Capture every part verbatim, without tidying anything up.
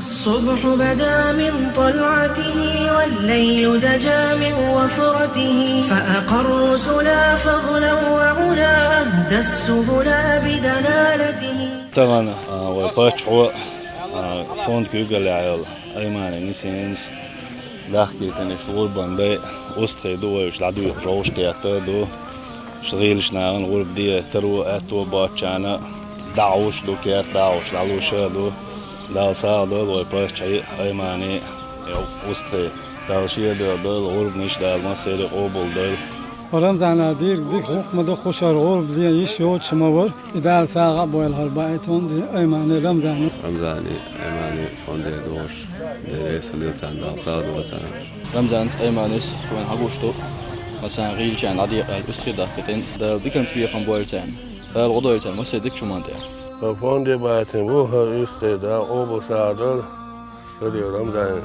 الصبح بدا من طلعته والليل دجا من وفرته، فأقى الرسلا فضلا وعلا، أهدى السبلا بدلالته. Тахана, а, вай паччахьо, а, фонда куьйгаллехь йолу Аймани нисйинца дахкийтина иштта гӀурбан дай, устагӀий ду вай, уьш дӀадоьхуш, вовшахкхетта а ду. Иштта гӀийлачу нахана гӀурба де таро, аьтто боцучарна дӀахьуш а ду, керта дӀахьуш, дӀалуш а ду. Дала сагӀа дойла вай паччахьий а, Аймани а, устагӀий. Дала шен дуьхьа дойла, гӀурбанаш Дала массеран а къобалдойла. Рамзана дийриг дика хӀума ма ду, кхушара гӀурба де йиш йоцуш ма вара. И Дала сагӀа а бойла хӀара баьӀийта фонде Аймани, Рамзана. Рамзани, Аймани фонде догӀуш, Дела реза хуьлийла царна, Дала сагӀа дойла царна. Рамзанца Айманис вайна хьагуш ду, массарна гӀийлачарна дӀадекъа аьлла, уьстагӀий дахкийтина. Дала диканца бекхам бойла царна. Дала гӀо дойла царна массеран дикачу хӀуманна тӀехь. ХӀара фонде баьхкина ву хӀара уьстагӀий, Дала къобал сагӀа дойла. Кадыров Рамзана.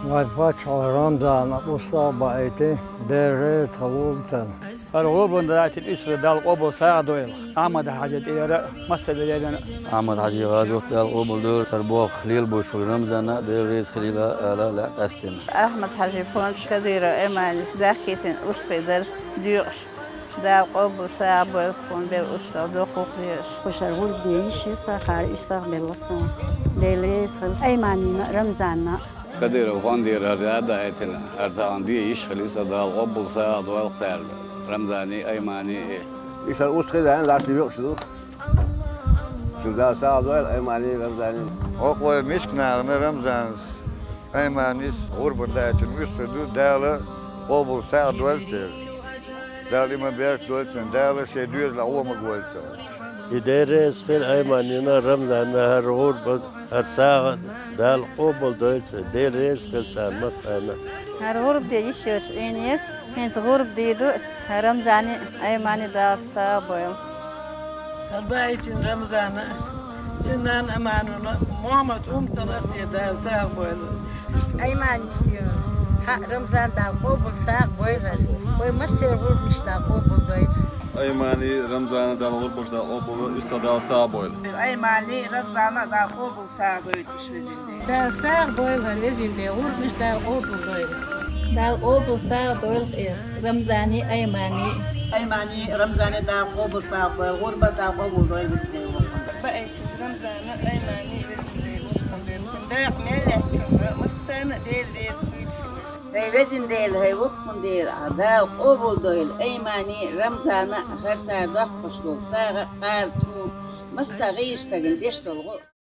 Вайн паччахьо Рамзана устагӀа баьхкина, Дела реза хуьлда цунна. ХӀара гӀурбан дайтина уьстагӀий Дала къобал сагӀа дойла. Ахьмад-Хьаьжин тӀера а, массо а беррина а. Ахьмад-Хьаьжин гӀазот Дала къобал дойла, хӀара болх лелабеш волу Рамзана а Дела реза хуьлийла ала лаьа къаьстина. Ахьмад-Хьаьжин фонда Кадыров Айманис дахкийтина устагӀий дара доькъуш. Дала къобал сагӀа бойла, хӀун белла устагӀа доккхух дезаш. Кхушара гӀурба де йиш ю сан, хӀара уьстагӀ белла суна. Дела реза хуьлда Айманина а, Рамзанна а. Кадыров фондера хӀара де а даийтина, хӀара тахана де йиш хилийла сан, Дала къобал сагӀа дойла царна, Рамзани а, Аймани а. Иштта устагӀий дайна лаьцна доькъуш ду. Цунна Дала сагӀа дойла Аймани а, Рамзани а. ХӀокху вай мискачу нахана Рамзанас, Айманис гӀурба дайтина уьстагӀий ду, Дала къобал сагӀа дойла церан. Дала иман, беркат дойла царна, Дала шен доьзалехь вон ма гойла царна. И Дела реза хуьлда Айманина а, Рамзанна а, хӀара гӀурба, хӀара сагӀа Дала къобал дойла церан, Дела реза хуьлда царна массарна а. ХӀара гӀурба де йиш йоцуш Ӏийнера, хӀинца гӀурба дийр ду, Рамзани а, Аймани а Дала сагӀа бойла. ХӀара баийтина Рамзана а, цуьнан нана Аманона а, Мухьаммад Умтана а Дала сагӀа бойла. Айманис ю, хӀаъ, Рамзан Дала къобал сагӀа бойла хӀара. Вай массеран гӀурбанаш Дала къобал дойла. Аймани, Рамзана Дала гӀурбанаш Дала къобал дойла, уьстагӀ Дала сагӀа бойла. Аймани, Рамзана Дала къобал сагӀа дойла уьш везин Дела. Дала сагӀа бойла хӀара везин Дела, гӀурбанаш Дала къобал дойла. Дала къобал сагӀа дойла и Рамзани, Аймани. Аймани, Рамзани Дала къобал сагӀа бойла, гӀурба Дала къобал дойла везин Дела. Баийтина Рамзана, Аймани везин Дела, воккхун Дела. Дакъа мел лаьттачунна массарна а Дела реза хуьлда шуна. ХӀай везин Дела, хӀай воккхун Дела, Дала къобал дойла Аймани, Рамзана а, хӀара цара доккхуш долу сагӀа а, къарачу а, массо а гӀийлачу стагана деш долу гӀо а.